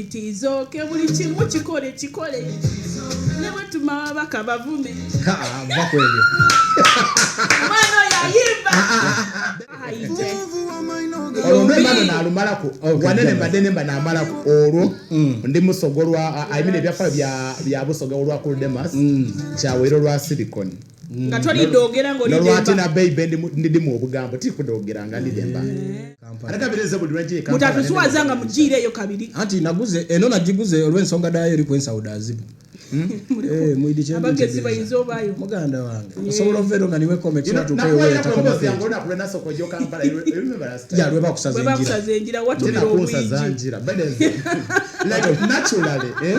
It is okay buli kimu kikole kikole ne bwe tuma ababaka bavume. Ha, va ku ebyo. Omwana oyo ayimba. Ayite. Olwo lwe mba naalumalaku Okay, wanene James. mbadde nemba naamalaku olwo ndi musoga olwa I mean ebyafayo bya bya busoga olwa Cool Demas kyaweero lwa silicon Nga tolidogera nolwati ng'olidemba. na baby ndidimu obugambo tikudogera nga ndidemba ate kabirize buli lwenjiri Kampala Mutatuswaza nga mugiireeyo kabiri. Anti naguze eno nagiguze olw'ensonga daayo eri kwensawo dazibu. Eh, mwidi kye Abagezi mbitegeeza. bayinza obaayo. Muganda wange osobola ova ero nga niwe comics You know, watuuka nakuwalira eweeta ku emboozi yange komafeeti. olunaku lwe nasooka ojja Kampala you remember last time Ya lwe bakusaza Bwe enjira. bakusaza enjira watumira Ndinakunsaza obwigi. njira But then, like naturally eh?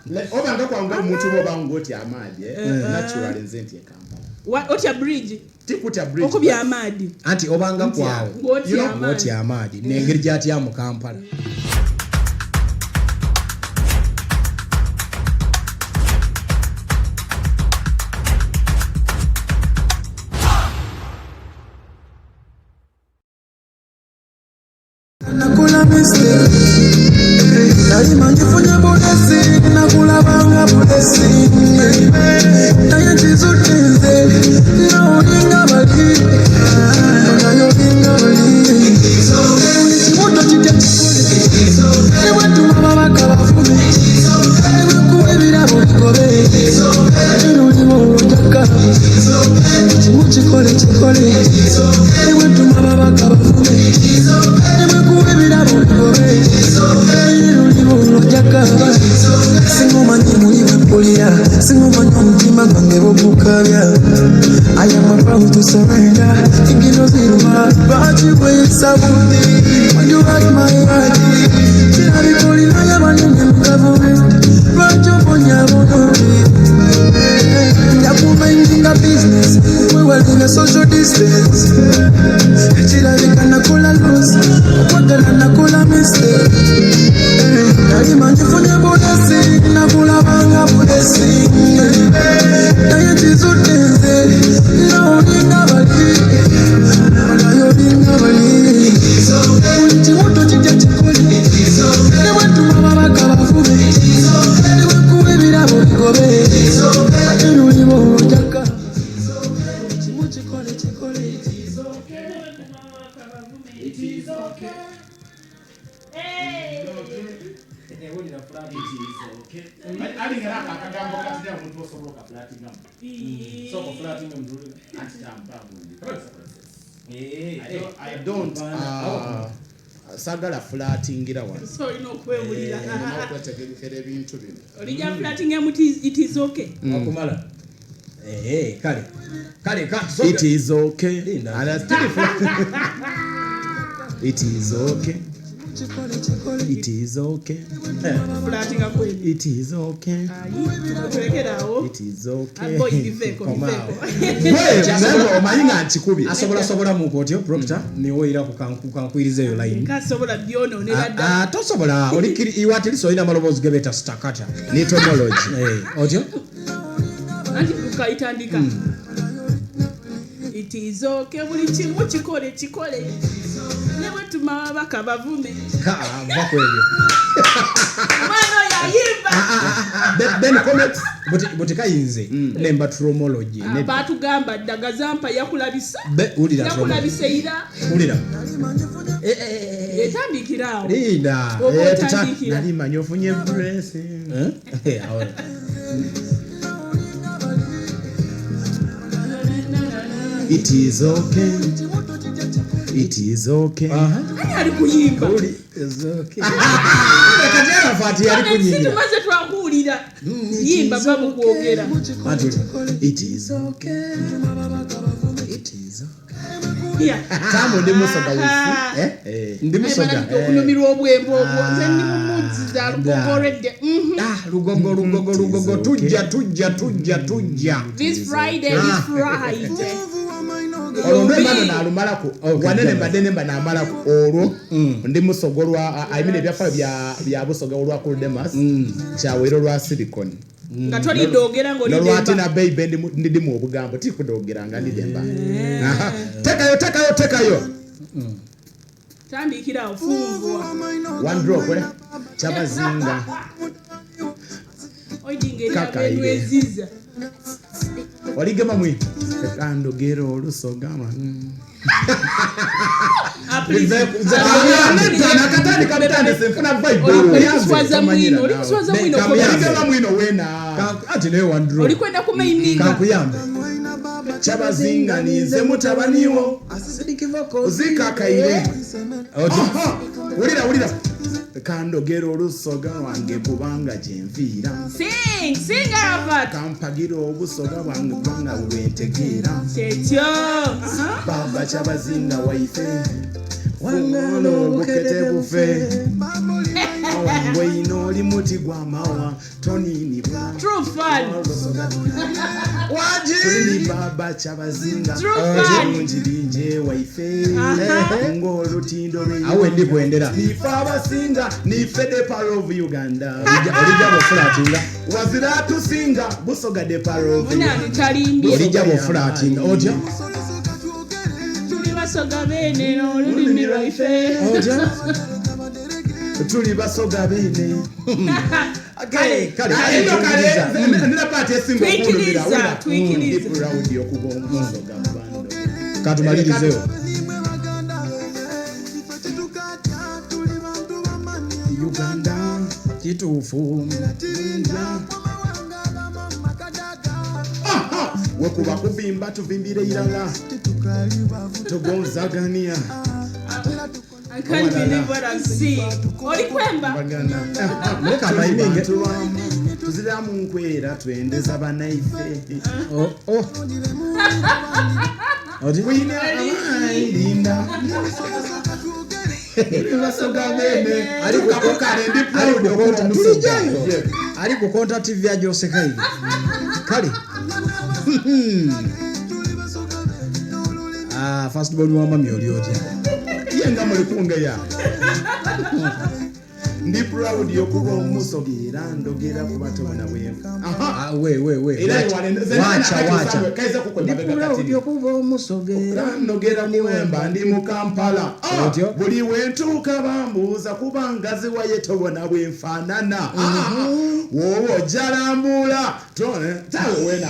like, oba nga kwangu omuntu oba oba ng'otya amaadi eh? naturally nze ntya e Kampala Wa- Otya bridge tikutya bridge okubya amaadi. Anti obanga kwawo Ng'otya You know, amaadi. ng'otya amaadi n'engeri gy'atya mu Kampala. Nakula mistake nali manyifunye bulesi nakulabanga bulesi naye nkizudde nze naolinga bali naye olinga bali buli kimu tokitya kikole ne bwetuma babaka bafume ne bwekuwa ebirabo bigobe ate n'oliba olwojaka kimu kikole kikole ne bwetuma babaka bafume ne bwekuwa ebirabo bigobe ate n'oliba olwojaka singumanyi muli bwempulira singumanyi omutima gwange bwogukabya I am about to surrender ingino ziruma lwaki weyisa bubi when you hurt my heart kirabika olinayo abanene mu gavumenti lwaki obonyabonya yakumainginga business wewalina social distance kirabika nakola loss okwagala nakola mistake nali manyifunye bulesi nakulabanga bulesi naye nkizudde nze naolinga bali naye olinga bali buli kimu tokitya kikole ne bwetuma babaka bafume ne bwekuwa ebirabo bigobe ate luliba olwojaka kimu kikole kikole It is okay. Hey. Alingera ako akagambo katira omuntu osobola okafulatingamu anti tampa gundi I don't sagala fulatingira wano So olina okwewulira. nina okwetegekera ebintu bino Olijja flatting emu it is okay. Wakumala. Eh, kale. Kale ka It is okay. Linda. And I still It is okay. kikole kikole It is okay. Flatinga kweli. It is okay. Ayi, tulekere awo. It is okay. Boy biveeko Komaawo. biveeko. Gwe, naye omanyi nga nkikubye. Asobola sobola mu otyo proctor niwoyira ku kankwiriza eyo line. Kasobola byonoonera ddala. Ah, tosobola oli kiri iwe at least olina amaloboozi ge beeta stakata. Nitomology. Eh, otyo? Anti kayitandika. It is okay buli kimu kikole kikole. Ne bwe tuma ababaka bavume. Ha, va ku ebyo. Omwana oyo ayimba. Then comment. Buti buti kayinze nemba tromology. Ah, Baatugamba dda Gazampa yakulabisa. Be wulira tromology. Yakulabisa era Wulira. Eh, eh, eh, etandikira awo. Linda. Oba Eh, tuta- otandikira. Nali manyi ofunye blessing. Eh? Eh, awo. It is okay. It is okay. Aha. Ani ali kuyimba? Uli is okay. Kati Arafat yali Si kunyigira. tumaze twakuwulira. Yimba va mu kwogera. Anti It is okay. It is okay. Yeah. Tamu ndi musoga wifu. eh? Eh. Ndi musoga. Okunyumirwa obwembe obwo nze ndi mumudzi za lugogo already. Mhm. Ah, lugogo lugogo lugogo tujja tujja tujja tujja. This Friday, this Friday. Olwo lwe mba naalumalako Okay, wanene James. mbadde nemba naamalako olwo ndi musoga olwa I mean ebyafayo bya bya busoga olwa Cool Demas kyaweero lwa silicon Nga tolidogera nolwati ng'olidemba. na baby ndidimu obugambo tikudogera nga ndidemba Aha. tekayo tekayo tekayo Tandikira awo funvua. one drop eh? Kyabazinga. Oidinga eri Kakaire. abendu eziza. Oligema mwi. Kandogera olusoga. Ah, please. Nakatandika butandise nfuna vibe. Oli kuswaza mwino, oli kuswaza mwino. Kamuyambe. Oligema mwino wena. Ati naye wandro. Oli kwenda kumaininga. Kankuyambe. Kyabazinga ninze mutabaniwo. Zikakaire. Aha! Wulira wulira. Kandogera olusoga lwange kubanga gye nviira. Sing, sing Arafat. Kampagira obusoga bwange kubanga bwentegeera. Kyekyo. Aha. Baba kyabazinga waife. Wangala obukete bufe. Wangwe ino oli muti gwa mawa toninibwa. True fan. Waji. Tulini baba kyabazinga. True fan. Kirungi linje waife. Aha. Ng'olutindo lwe. Awe ndi kwendera. Nife abasinga nife the power of Uganda. Olijja bw'ofulatinga. Wazira atusinga Busoga the power of Munange Uganda. talimbye. Olijja bw'ofulatinga. Otya? Tuli basoga beene olulimi lwaife. Otya? Tuli basoga beene. Kale, kale. Ino kale nina part esinga Twikiriza, okulumira. twikiriza. Ndi proud okuba omusoga mu bando. Katumalirizeewo. Uganda. Kituufu. Aha! Wekuba kuvimba tuvimbire irala. Tugonzagania. I can't believe what I'm seeing. Oli kwemba. Bagana. Muleka amayiminge. Tuziramu nkwera twendeza banaife. Oh, oh. Oti? Wina abalinda. Basoga bene. Ali ku- Kale ndi Ali proud ku okuba konta- omusoga. tulijjayo. Yeah. Ali ku konta TV agyoseka ibi. Kale. Ah, first born wa mami oli otya? Ye nga muli kungeya. Ndi proud okuba omusoga era ndogera kuba tobona bwenvu. Aha. Ah, we we we. Era Wacha, wale- nze Wacha nina wacha. kaiza kukwe Ndi mabega proud katini. okuba omusoga era Ndogera kuwemba ndi mu Kampala. Ah, Otyo? Buli we ntuuka bambuuza kuba ngazi waye tobona bwe nfaanana. Ah, Wooba ojjalambula. Tone, tawe wena.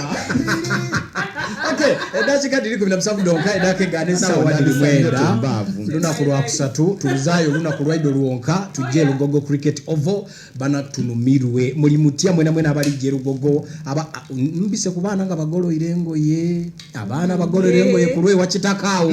Okay, eddakiika dhiri 17 dhonka eddakegaana essaawa Nawe dhiri mwenda tumbavu. lunaku lwakusatu tuzaayo olunaku lwaidho lwonka tujje Lugogo Cricket Oval bana tunumirwe muli mutya mwena mwena abalijja erugogo aba a- mbise ku baana nga bagoloire engoye abaana bagoloire engoye ku lwewa kitaka awo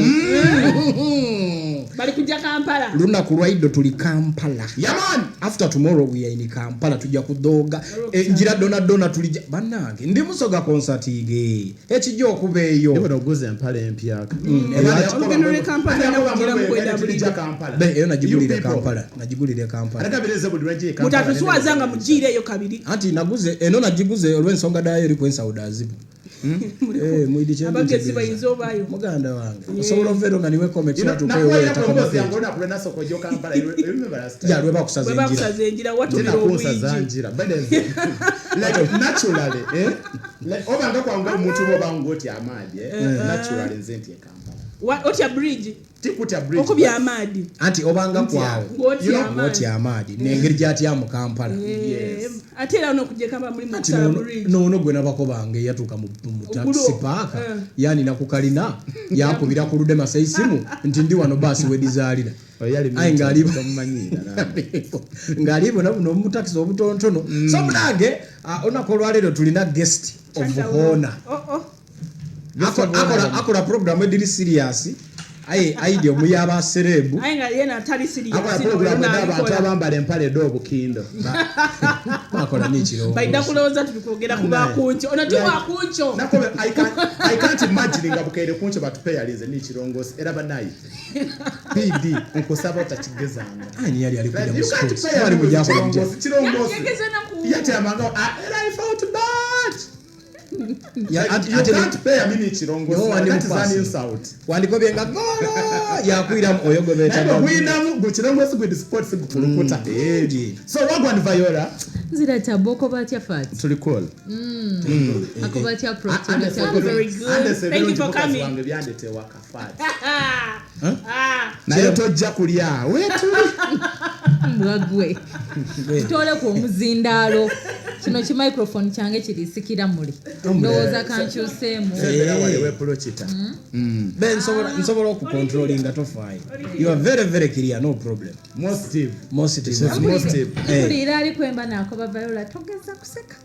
Bali kujja Kampala. lunaku lwaidho tuli Kampala Yaman. after tomorrow we are in Kampala tujja kudooga enjira dona dona tulija bannange ndi musoga concert ge ekijja okuba eyo Ndibona oguza empale empya. Olugendo lw'e Kampala tulina kugira mu kwenda bulijjo. Be, eyo nagigulira Kampala nagigulira e Kampala Alagabiriza buli lwajja e Kampala. Mutatuswaza nga mugiireeyo kabiri. anti naguze eno nagiguze olw'ensonga daayo eri kwensawuda azibu Eh, mwidi kye Abagezi ntegeeza. bayinza obayo. muganda wange osobola oveero nga niwe comics watuuka eyo Nakuwalira weeta promosi yange komafeti olunaku lwe nasooka ojja Kampala. You remember last time? ya lwe bakusaza Bwe enjira bakusaza enjira watumira Tinakunsaza obwigi. njira. But then, like naturally, eh? Like oba nga kwangu omuntu bw'oba ng'otya amaadi, eh? Naturally nze ntya e Kampala. Otya bridge. Tikutya bridge. Okubya amaadi. anti obanga kwawo Ng'otya amaadi. ng'otya amaadi n'engeri gy'atya mu Kampala Eh, Ate era n'okujja e Kampala mulimu Ati okusala noono- bridge. noono gwe nabako bange yatuuka mu mu taxi Ogulwo. park Eh. yanina ku kalina yankubira ku ludema seisimu nti ndi wano baasi wedizaalira Aye ng'ali- ng'alibona buno omutakisi obutontono so munange ah, olunaku olwaleero tulina guest of honor Oh, oh. Akola program ediri serious aye aidi omuyaba serebu Aye nga yena atali serious. Akola Sino program yona ed'abantu abikola. abambala empale ed'obukindo. bakola n'ekirowoozo Baida kulowooza tuli kwogera ku bakunco. Ono ti wakunco. Nakobe, I can't imagine nga bukeire kunco batupeyalize n'ekirongosi era banayi. PD nkusaba otakigezanga. Aye ni yali ali kujja Like, mu you can't sports pay bali mujakola mutya kirongosi kirongosi. Yageze na ku. Yatyamanga ah, era I felt bad. Ya, Like, ate- you ate- can't pay a mini kirongosi. Yo, wandi That is an mupasi. insult. wandikobye nga golo yakwiramu oyo gwe Naye beetaga bwinamu gwe kirongosi gwe sports gukulukuta. Ngi. So wagwan Viola nzira tabo okoba atya fat tuli cool. akoba atya I'm very good. Anderson Thank you ebirungi for mukazi coming. wange byandete wakafaati. Ah. Naye tojja kulya weetuli. Mbwa gwe. Tutoleku omuzindaalo. Kino ki microphone kyange kirisikira muli. Ndowooza kankyuseemu. Sembera wale wepulokita. Be nsobola nsobola okucontrollinga tofaayo. You are very very clear, no problem. Most Most Most Mpulira ali kwemba nakoba Viola togeza kuseka.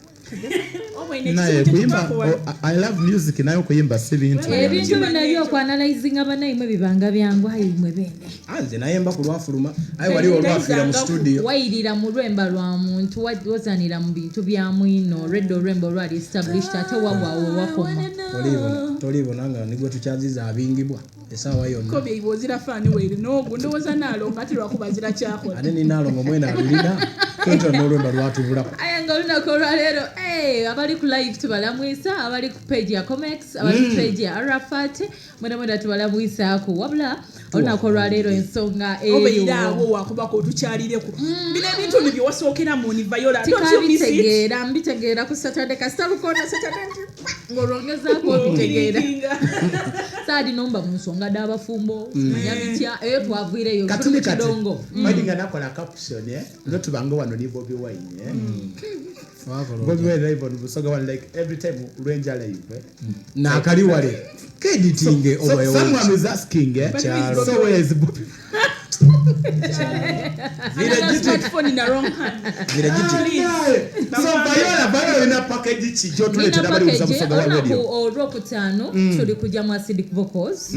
Obwine Naye ekizibu kuyimba tetubakuwa. oh, I love music naye okuyimba si bintu. Ebintu bino ebyokwanalayizinga banaimwe bibanga byangu ayi imwe beene. Ah, nze nayemba ku lwafuluma aye waliwo olwafiira mu studio. Wayirira mu lwemba lwa muntu wa- wazanira mu bintu bya mwino olwedda olwemba olwali established ate wabwawe wakoma. Tolibona tolibona nga nigwe tukyaziza abingibwa essaawa yonna. Kobe iwe ozira faani weere n'ogwo ndowooza naalongo ate lwakuba azira kyakola. Ate ninaalongo mwena alulina twetwa n'olwemba lwatubulako. Aya nga olunaku olwaleero eh, abali ku live tubalamwisa abali ku page ya comex abali ku page ya arafat mwena mwena tubalamwisaako wabula olunaku olwaleero ensonga Obeera awo eriwo wakubako otukyalireko. Bino ebintu bino bye wasookera mu ni Viola. Don't you miss it? tikabitegeera mbitegeera ku saturday kasita lukoona saturday nti ng'olwongezaako obitegeera Okiriikinga. saadi nomba mu nsonga d'abafumbo manya bitya eyo twaviireyo Kati tuli ni mu kati. kidongo Wadi nga nakola caption eh. Notubanga wano ni Bobi Wine eh. Wakola Bobi otya? Wine live on Busoga one like every time lwenja live eh. Naakali wale keditinge So someone is asking eh. But who is Bobi So where is Bobi? Another smartphone in the wrong hand. Please. So Viola Viola ina package ki Nina gyotuleetera abali package Busoga One olunaku Radio. olwokutaano tuli kujja mu acidic vocals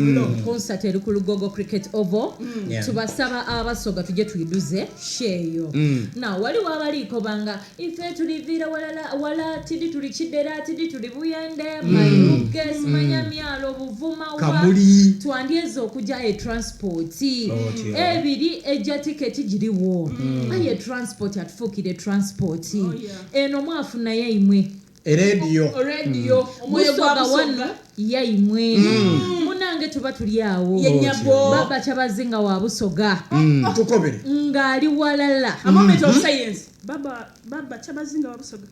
concert eri ku lugogo cricket oval Yeah. tubasaba abasoga tujje tuyiduze sheeyo na waliwo abaliiko banga ife tuliviira walala wala tidi tuli kidera tidi tuli buyende mayuge simanya myalo buvuma wa Kamuli. twandyeza okujja e transport Otyo. ebiri ejja tiketi giriwo aye transport atufuukire transport yeah. eno mwafunayo imwe Erediyo. Radio. Omwoyo gwa busoga wano Busoga. yaimwe munange tuba tuli awo Ye nnyabo. baba kyabazinga wa busoga Tukobere. ng'ali walala A moment of silence. Baba, baba kyabazinga wa Busoga.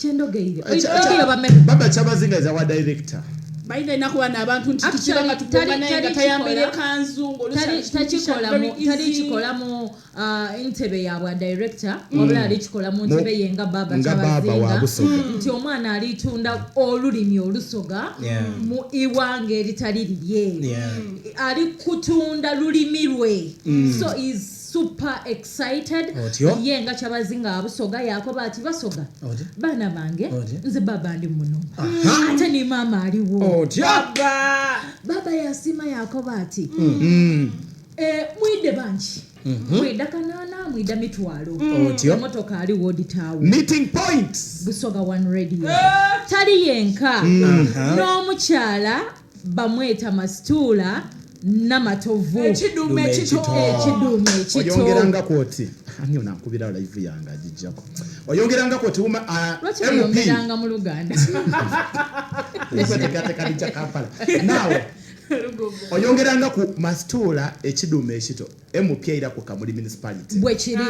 kyendogeire Eh, Baba Kyabazinga is our director. Balina ennaku bano abantu nti Actually, tukiba nga tugomba tali- naye nga tali tayambaire kikola. kanzu ng'oluusi Tali- very easy. talikikola mu ah, ntebe yabwa director wabula alikikola mu ntebe ye nga baba Nga baba wa kyabazinga Busoga. nti omwana alitunda olulimi olusoga Yeah. mu iwanga eritali lirye Yeah. ali kutunda lulimi lwe so is super excited Otyo. ye nga kyabazinga abusoga yakoba ati basoga Otyo. baana bange Otyo. nze baba ndi muno ate ne maama aliwo Otya. Baba. baba yasiima yakoba ati Eh, mwidde bangi mwidda kanaana mwidda mitwalo Otyo. emotoka aliwo oditaawo Meeting points. busoga one radio tali yenka n'omukyala bamweta masituula namatovu Ekiduuma ekito. ekiduuma ekito Oyongeranga kwoti. Ani onankubira live yange agijjako. Oyongeranga kwoti uma lwaki MP. muyongeranga mu luganda Okweteekateeka lijja Kampala. Now oyongeranga ku Mastura ekiduuma ekito MP era ku Kamuli municipality. bwe kiri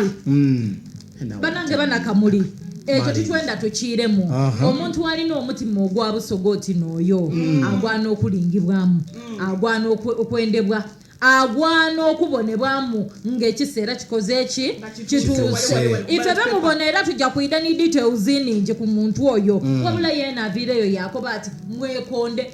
Now, banange banakamuli ekyo Mali. titwenda tukiiremu Aha. omuntu alina omutima ogwa busoga oti n'oyo agwana okulingibwamu agwana okwendebwa agwana okubonebwamu ng'ekiseera kikoze eki kituuse Kituuse. ife bemubona era tujja kuyida ne details ningi ku muntu oyo wabula yeena aviireyo yakoba ati mwekonde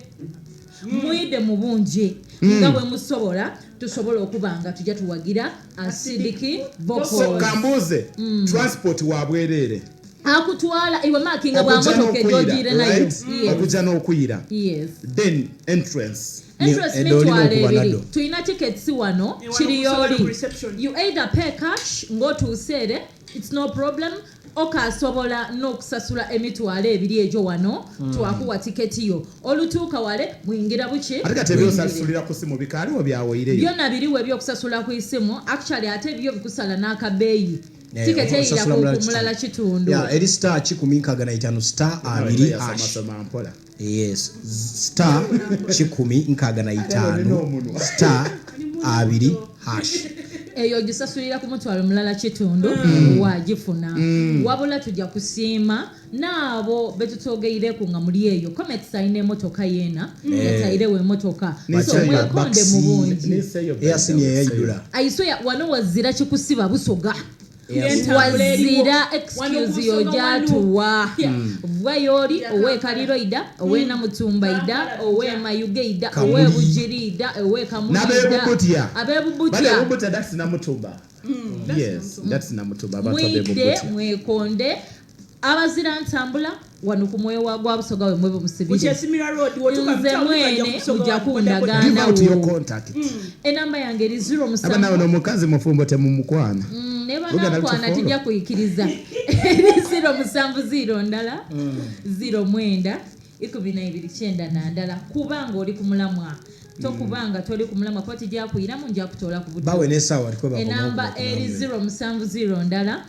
mwide mu bungi nga bwe musobola tusobola okuba nga tujja tuwagira acidic So vocals kambuuze transport wa bwereere. akutwala iwe makinga bwa Okujja motoka n'okuyira, egyogiire nayo right? Yes. Okujja n'okuyira. Yes. Then entrance. Entrance Edda olina mitwalo okuba ebiri naddo. tulina tickets wano Eh, wano ku kiriyoli reception. you either pay cash ng'otuuse ere its no problem okasobola n'okusasula emitwalo ebiri egyo wano twakuwa tiketi yo olutuuka wale muyingira buki Ate kati ebyosasulira ku simu bikaaliwo byaweireyo. byonna biriwo ebyokusasula ku isimu actually ate byo bikusala n'akabeeyi Eh, tiketi eyira osasula ku mulala ku mulala kitundu Yeah, eri star 165 star 2 hash. Yasoma mpola. Yes, star 165 star 2 hash. eyo ogisasulira ku mutwalo mulala kitundu wagifuna wabula tujja kusiima n'abo betutwogeireku nga muli eyo comex alina emotoka yeena yatairewo emotoka so Bakyali mwekonde mu bungi Niseyo Eyasini eyayidula. aisweya wano wazira kikusiba busoga. Ng'entambula eriwo. Wazira Wano excuse ku Busoga wano. yogyatuwa. Yeah. Bwa y'oli Ya ow'e Kampala. Kaliro ida, ow'e Namutumba ida, Kampala ow'e tujja. Mayuge ida, Kamuli. ow'e Bugiri ida, ow'e Kamuli ida. N'ab'e Bugutya. Ab'e Bale Bugutya. Bugutya, that's Namutumba. Yes, that's Namutumba. Abantu ab'e Mwidde Bugutya. mwekonde abazira ntambula wano ku mwewa gwa Busoga we mwebe musibire. Kukyesimira road wotuka Nze mutawuni mwene bajja kubusoga mujja wano, boda boda. kundagaana. Give out your Nawo. contact. Enamba yange eri 0 Aba musanvu nawe n'omukazi mufumbo temumukwana. Ne Luganda banankwana lutufoolo. tijja kuyikiriza eri 0 musanvu 0 ndala 0 mwenda ikumi na ibiri kyenda na ndala kubanga oli ku mulamwa tokubanga toli ku mulamwa kuba tijja kuyiramu nja kutoola ku budde Bawe n'essaawa aliko bakomawo enamba ku eri bakulambira. 0 musanvu 0 ndala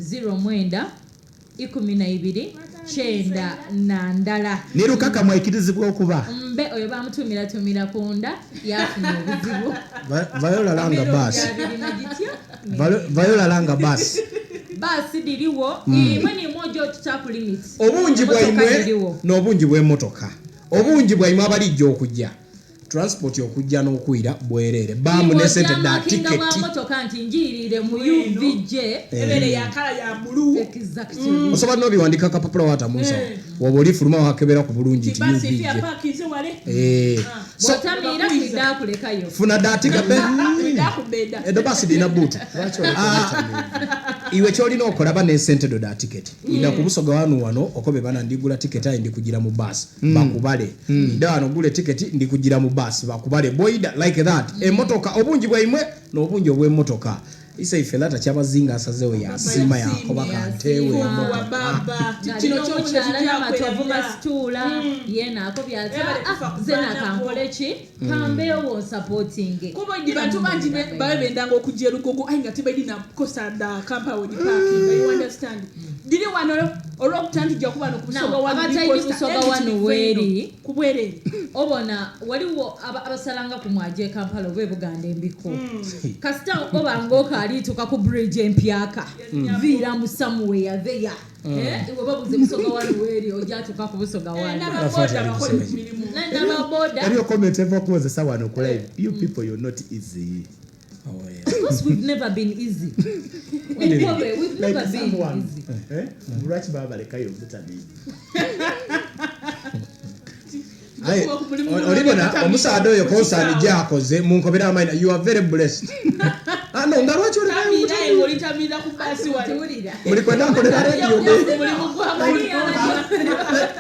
0 mwenda ikumi na ibiri kyenda na ndala Ne Lukaka mwayikirizibwa okuba. Mbe oyo bamutumiratumira ku nda yafuna obuzibu. Vayola langa baasi. Abirina gitya? Vayola langa baasi. Baasi diriwo imwe nimwe ojja otutaku limit. Obungi Emmotoka bwaimwe diriwo. n'obungi bw'emmotoka. Obungi bwaimwe abalijja okujja. Transport okujja n'okwira bwereere. Baamu ne sente dda Okyamakinga bwa tiketi. motoka nti njiyirire mu UVJ. Ebere ya kala ya bulu. Exactly. Osobola n'obiwandika akapapula waata mu nsawo. Woba olifuluma wakebera ku bulungi nti Basi UVJ. ya pakinze wale. Eh. So Bw'otamiira kwidda akulekayo. funa dda tiketi. Ndakubeda. Edo basi dina buutu. Iwe kyolina okola ba n'esente do da tiketi. Ida ku Busoga wano wano okobe bana ndigula tiketi aye ndikugira mu bus bakubale. Ida wano gule tiketi ndikugira mu bus bakubale. Boida like that. Emmotoka obungi bwaimwe n'obungi obw'emmotoka. Isa ife lata kyabazinga asazeewo yasiima yakoba kanteewe Wa emmotoka. baba. Kino Kino kyo omukyala n'amatovu kijja masituula yena akobya ati Ebale "Ah, kufa ze kufaanako." nakankole ki kambeewo nsapootinge Kuba ndi bantu bangi babe bendanga okujja e Lugogo aye nga tebalina kukosa da compound parking. You understand? Diri wano olwokutaano tujja kuba no ku Busoga Now, wano abatayi Costa, Busoga Eri wano kiri weeri. eno, ku bwereere. Obona waliwo abasalanga ku mwaje e Kampala oba e Buganda embiko. Kasita oba ng'okaaliituka ku bridge empyaka viira mu somewhere there. Iwe babuze Busoga wano weeri ojja tuuka ku Busoga wano. N'ababoda bakola emirimu. N'ababoda. Eriyo comment eva okuwozesa wano ku live. You people you're not easy. Oh, yeah. Because we've never been easy. We've Like never been someone. easy. Eh? Lwaki baba balekayo obutamiivu? Aye, olibona omusaadha oyo konsaani gyakoze munkobera amaina you are very blessed. Ah, no, nga lwaki olekayo Tamiira aye ng'olitamiira ku baasi wano. Tuwulira. muli kwenda nkolera radio. Mulimu gwa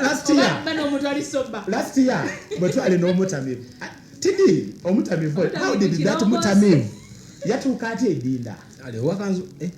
Last year. Bano omuntu ali soba. Last year bwe twali n'omutamiivu. Ah, Tidi omutamiivu oyo, how did that mutamiivu yatuuka atya edinda? Ali owakanzu eh.